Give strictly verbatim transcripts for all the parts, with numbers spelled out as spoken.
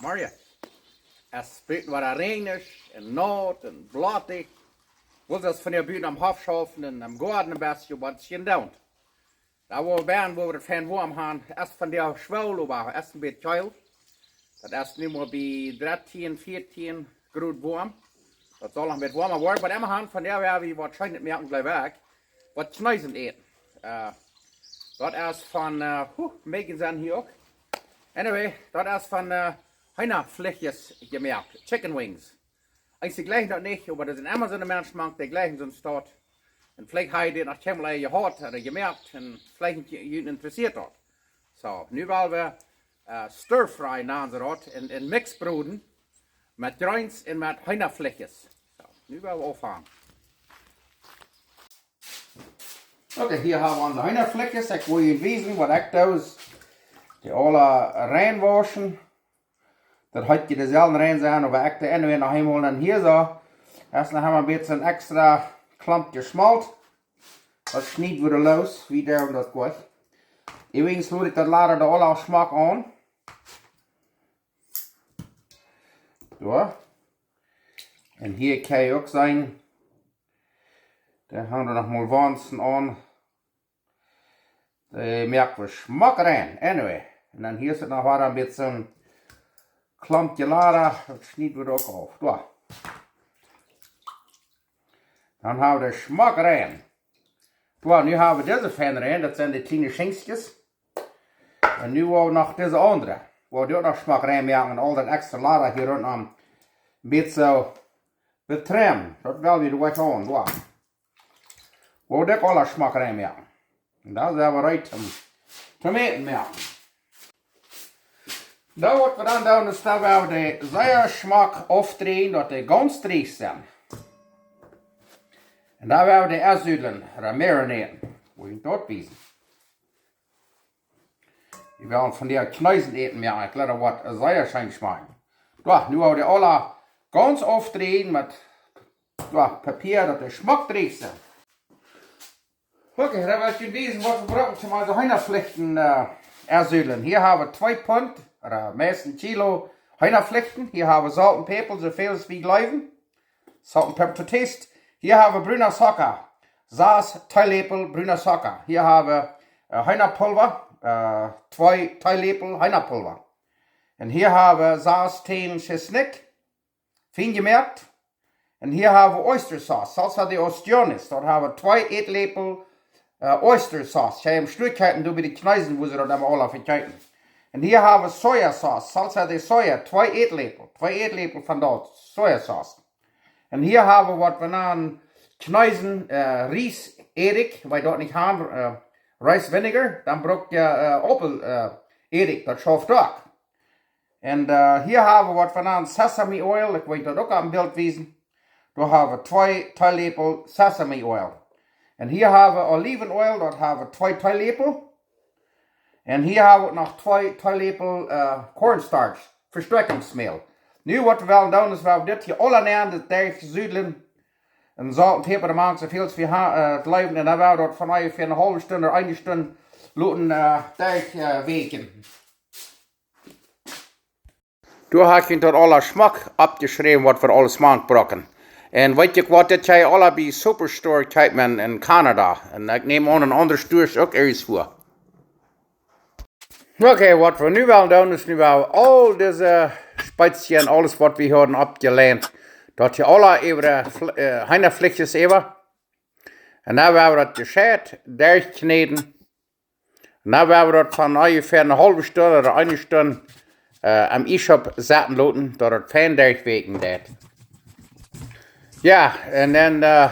Morjen. Es buten wada räajnich un naut un blattich. Woo es von de buten aum Hoff schaufen un aum Goaden een bät waut scheen doonen. Doa wua wie sent, wua wie daut fein woam haben, es von de Schwell, oba es een bät kjeel. Daut es nu mau bie dartieen, vieetieen Grod woam. Daut saul noch een bät woama woaren, oba emmahan von doa woa wie waut Scheenet moaken, jleew ekj. Waut Kjnees äten. Äh, daut es von, äh, huh, Megan sent hia uk. Anyway, daut es von, äh, Heenaflechjes jemoakt. Chicken wings. Eejentlich jlikj ekj daut nich, oba doa sent emma soone Menschen mank, dee jlikjen soon Stoff. Un veleicht hab jie daut noch kjeenmol jehaut ooda jemoakt, un veleicht junt interessieet daut. Soo, nu well wie, äh, stir fry nanen see daut, un, un mix broden met Greens un met Heenaflechjes. Soo, nu well wie aunfangen. Okay, hia hab wie onse Heenaflechjes. Ekj well junt wiesen waut ekj doo, es dee aula reinwauschen. Daut haft jie de selwen rein sennen, oba ekj doo eenmol noch eemol. Un hia soo, es noch eemol een bät een extra Klomp Jeschmolt. Daut schnieden wie loos, wie doonen daut jlikj. Übrigens lot ekj daut lota doa aula schmock aun. Soo. Un hia kaun jie uk seenen, doa haben wie noch mol Wonsen aun. Dee moak wie schmock rein. Anyway. Un dan hia es daut noch waut een bät Klomp Jelada. Daut schnieden wie uk auf. Soo. Dan haben wie dee schmock rein. Soo, nu haben wie dise fein rein. Daut sent dee kjliene Schinkjskjes. Un nu well wie noch dise aundre. Well wie dee uk noch schmock rein moaken un aul daut extra Lada hia runtom een bät soo betrennen. Daut well wie doa aun. Soo. Well wie dee aula schmock rein moaken. Un dan sent wie reed om to äten moaken. Dan waut wie dan doonen, es dan well wie dee sea schmock aufdreien, daut dee gaunz drieech sent. Un dan well wie dee ensudlen, ooda marinaten. Well ekj junt daut wiesen. Wie wellen von dee Kjnees äten, jo, ekj jleew daut woat sea scheen schmakjen. Soo, nu well wie dee aula gaunz aufdreien met, soo, Papia, daut dee schmock drieech sent. Okay, dan well ekj junt wiesen waut wie brucken toom onse Heenaflechjes, äh, ensudlen. Hia haben wie twee Punt, ooda meist een Kilo Heenaflechjes. Hia haben wie Solt un Päpa, soo väl aus wie jleewen. Salt and pepper to taste. Hia haben wie bruna Zucka. Sas Teeläpel bruna Zucka. Hia haben wie, äh, Heenapulva, äh, twee Teeläpel Heenapulva. Un hia haben wie sas Tän Schisnik, fein jemoakt. Un hia haben wie Oyster Sauce, Salsa de Ostiones. Doa haben wie twee Ätläpel, äh, Oyster Sauce. Ekj hab em Stua jekjikjt, doa bie de Kjnees, woo see daut emma aula vekjeepen. Un hia haben wie Soja Sauce, Salsa de Soja, twee Ätläpel, twee Ätläpel von daut Soja Sauce. Un hia haben wie waut wie nanen Kjnees, äh, Ries Ädikj, wiels wie daut nich haben, äh, Rice Vinegar, dan bruck jie, äh, Aupel, äh, Ädikj, daut schauft uk. Un, äh, hia haben wie waut wie nanen Sesame Oil, ekj well daut uk opp een Bilt wiesen. Doa haben wie twee Teeläpel Sesame Oil. Un hia haben wie Oliven Oil, daut haben wie twee Teeläpel. Un hia haben wie noch twee Teeläpel, äh, cornstarch, Vestoakjungsmäl. Nu waut wie wellen doonen es, wie wellen dit hia aula nämen, daut derchsudlen. Un Solt un Päpa doamank, soo väl aus wie ha-, äh, jleewen. Un dan woa wie daut von onjefäa eene haulwe Stund ooda eene Stund loten, äh, derch, äh, wäakjen. Doa hab ekj daut aula schmock oppjeschräwen, waut wie aules mank brucken. Un weet jie waut, dit kjrie jie aula bie Superstore, kjricht eena en Kanada. Un ekj näm aun, en aundre Stores uk irjentwua. Okay, waut wie nu wellen doonen es, nu wellen wie aul dise Spezien, aules waut wie hauden oppjelient, daut hia aula äwa de Fl-, äh, Heenaflechjes äwa. Un dan woa wie daut jescheit derchkjnäden. Un dan woa wie daut von onjefäa eene haulwe Stund ooda eene Stund, äh, aum Iesschaup sitten loten, daut daut fein derchwäakjen deit. Jo, un dan, äh,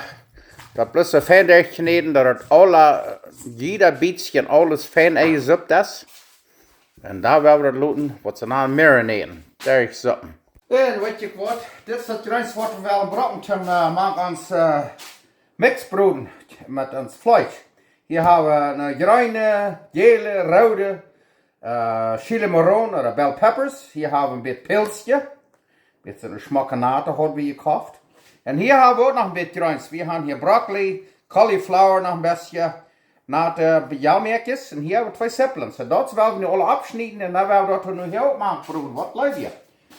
daut bloos soo fein derchkjnäden, daut daut aula, jieda Bietskje aules fein enjesuppt es. Un dan woa wie daut loten, waut see nanen marinaten, derchsuppen. Un weet jie waut, dit es daut Greens waut wie wellen brucken toom, äh, moak ons, äh, Mix broden met ons Fleesch. Hia haben wie eene jreene, jäle, roode, äh, Chile Morrón ooda bell peppers. Hia haben wie een bät Pilzkje. Bät soone schmocke Note haud wie jekoft. Un hia haben wie uk noch een bät Greens. Wie haben hia Brokkoli, Cauliflower, noch een bät Note, äh, Jalmäakjes. Un hia haben wie twee Zippeln. Soo, daut woa wie nu aula aufschnieden un dan woa wie daut nu hia uk moaken broden. Waut jleew jie?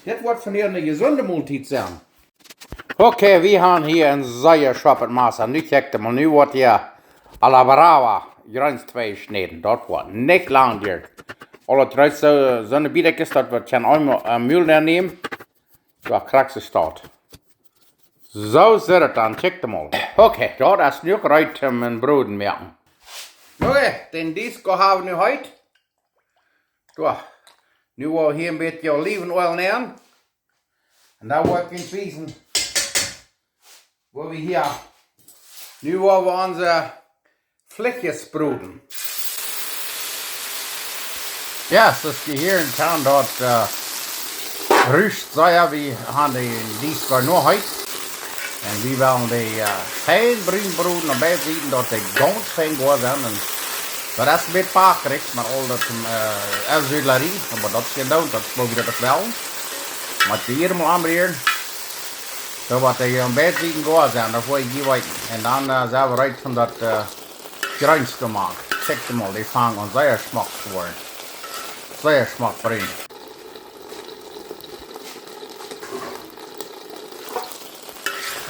Dit woat vondoag eene jesunde Moltiet sennen. Okay, wie haben hia een sea schoapet Massa. Nu kjikjt mol, nu woat hia a la brava Jreens twejeschnäden. Daut woat nich lang dieren. Aul daut Jreens soo, soone Biedekjes, daut woat kjeen eemol een Mul nämen. Soo, krakjt soo. Soo sitt et dan, kjikjt mol. Okay, daut es nu uk reed om een Broden moaken. Okay, dän Disk haben wie nu heet. Soo, nu woa wie hia een bät Olivenöl nämen. Un dan woa ekj junt wiesen, woo wie hia, nu woa wie onse Flichjes broden. Jo, soo aus jie hieren kjennen, daut, äh, ruscht sea, wie haben dän Disk nu heet. Un wie wellen dee, äh, fein brun broden opp beid Sieden, daut dee gaunz fein goa sent. Un daut es een bät paprich, mau aul daut, äh, es Sudlerie, oba daut es jedonen, daut es woo wie daut uk wellen. Mau wie hia mol aunrieren. Soo waut dee hia opp beid Sieden goa sent, daut woa ekj junt wiesen. Un dan, äh, sent wie reed om daut, äh, Jreens to moaken. Kjikjt mol, dee fangen aun sea schmock to woaren. Sea schmock brun.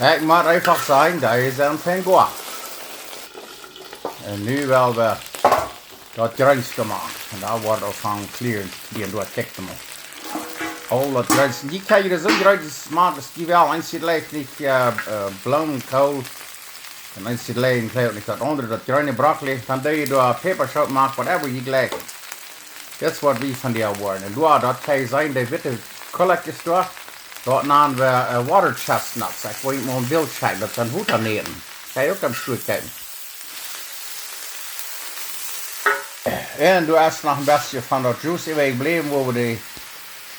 Ekj mott eefach sajen, dee sent fein goa. Un nu well wie daut Jreens moaken. Un dan woat aul von clearance, dee doa, kjikjt mol. Aul daut Jreens. Jie kjennen june soon Jreens moaken, aus jie wellen, eent jlikjt nich, äh, äh, Bloomenkool. Un eent jlikjt nich daut aundre, daut jreene Brokkoli. Dan doo jie doa Päpaschooten moaken, whatever jie jlikjen. Daut es waut wie vondoag woaren. Un doa, daut kjenn jie seenen, dee witte Kullakjes doa. Daut nanen wie, äh, water chestnuts. Ekj well junt mol een Bilt schekjen, daut sent Wotanoten. Kjenn jie uk gaunz goot kjikjen. Un doa es noch een bät von daut Juice äwajebläwen, woo wie dee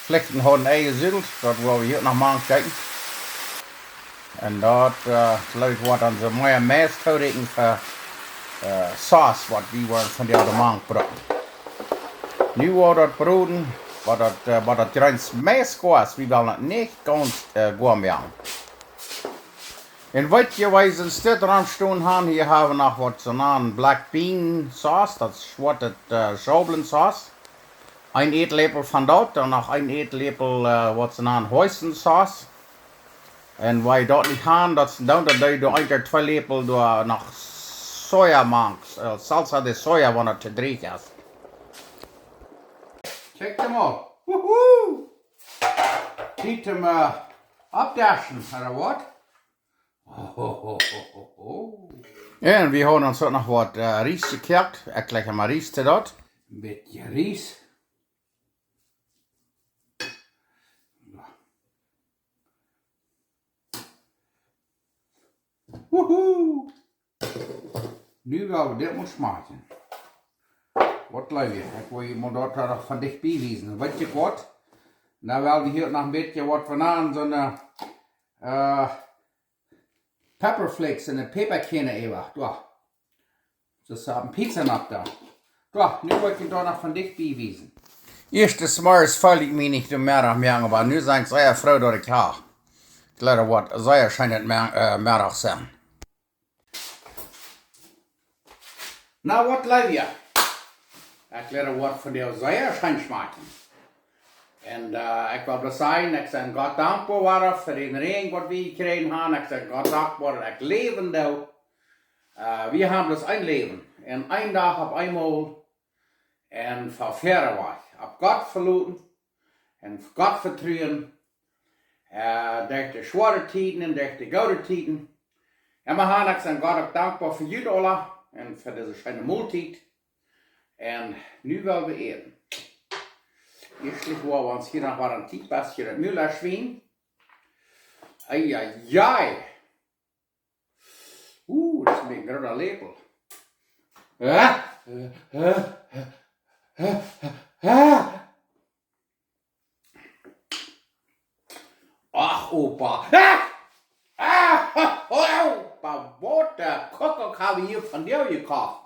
Flichjes hauden enjesudelt. Daut woa wie hia noch mol ankjikjen. Un daut, äh, jleew ekj, woat dan soo mea Mest toorieekjen fa, äh, Sauce, waut wie woaren vondoag moaken brucken. Nu woa wie daut broden, waut daut, äh, waut daut Jreens meist goa es, wie wellen daut nich gaunz, äh, goa moaken. Un waut jie wiesen, dit rom stonen haben, hia haben wie noch waut see nanen Black Bean Sauce, daut es schwoate, äh, Schaublen Sauce. Een Ätläpel von daut, dan noch een Ätläpel, äh, waut see nanen Hoisin Sauce. Un wan jie daut nich haben, daut es dan, dan doo jie doa een ooda twee Läpel doa noch Soja mank, äh, Salsa de Soja, wan et too dreech es. Kjikjt mol. Wuhu! Tiet om, äh, opptodeschen, ooda waut? Un wie haben ons uk noch waut, äh, Ries jekoakt. Ekj jlikj mol Ries to daut. Een bät Ries. Wuhu! Nu woa wie dit mol schmakjen. Waut jleew jie? Ekj well junt mol daut doa noch von dicht bie wiesen. Weet jie waut? Dan woa wie hia noch een bät waut von aun soone, äh, Pepper Flakes un de Päpakjarnen äwa. Doa. Daut es een Pizza noch doa. Doa, nu woa ekj junt daut noch von dicht bie wiesen. Ieescht des Morjes feeld ekj mie nich, de Meddach moaken, oba nu sie ekj sea froo daut ekj ha. Ekj jleew daut woat sea scheen Mea-, äh, Meddach sennen. Na, waut jleew jie? Ekj jleew daut woat vondoag sea scheen schmakjen. Un, äh, ekj well bloos sajen, ekj sie Gott dankboa wada fa dän Räajen waut wie jekjräajen haben. Ekj sie Gott dankboa daut ekj läwen doo. Äh, wie haben bloos een Läwen. Un een Dach opp eemol. Un von wieda wajch. Opp Gott veloten. Un Gott vetruen. Äh, derch de schwoare Tieden un derch de goode Tieden. Un wie haben, ekj sie Gott uk dankboa fa junt aula un fa dise scheene Moltiet. Un nu well wie äten. Ieeschtlich woa wie ons hia noch waut een kjlien bät daut Mul schwienen. Eieiei. Uh, daut es een bät een groota Läpel. Ah, ah, ah, ah, ah. Ach, Opa. Ah! Ah, Opa, waut de Kuckuck haben wie hia vondoag jekocht.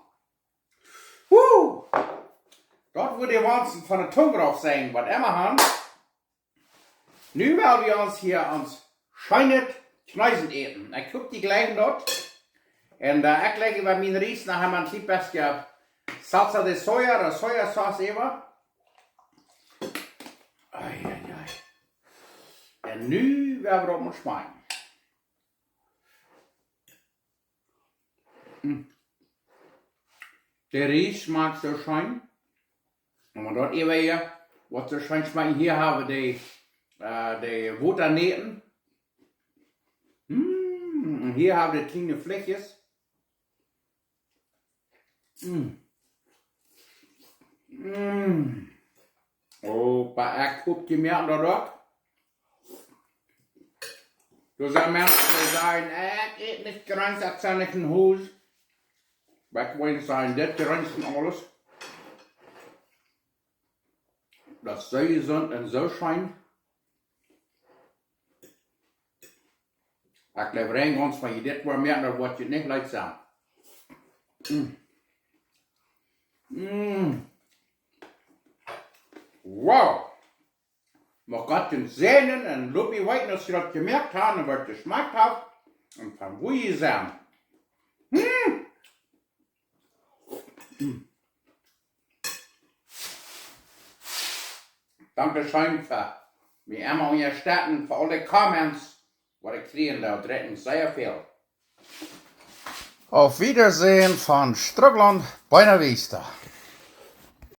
Woo! Daut wudd de Wanzen von de Tung rauf sennen, waut emma haben. Nu well wie ons hia ons scheenet Kjnees äten. Ekj hop, jie jlikjen daut. Un, äh, ekj leg äwa mien Ries noch emol een kjlien bät Salsa de Soja, ooda Sojasauce äwa. Ei, ei, ei. Nu woa wie daut mol schmakjen. Mm. De Ries schmakjt soo scheen. Un daut äwaje, waut soo scheen schmakjt, hia hab wie de, äh, de Wotanäten. Mm, un hia hab wie de kjliene Flichjes. Mm. Mm. Oba ekj hop, jie moaken daut uk. Doa sent Menschen, dee sajen: "Ekj ät nich Jreens, ekj sie nich een Hus." Oba ekj well sajen, dit Jreens un aules, daut es soo jesunt un soo scheen. Ekj jleew, rein gaunz, wan jie dit woaren moaken, dan woat junt nich leet sennen. Mm. Mm. Wow. Mucht Gott junt säajnen un lot mie weeten, aus jie daut jemoakt haben un waut et jeschmakt haft un von wua jie sent. Mm. Mm. Dankscheen fa mie emma unjastetten, fa aule Comments, waut ekj kjrieen doo, daut rät mie sea väl. Auf Wiedersehen von Strucklaunt, Buena Vista.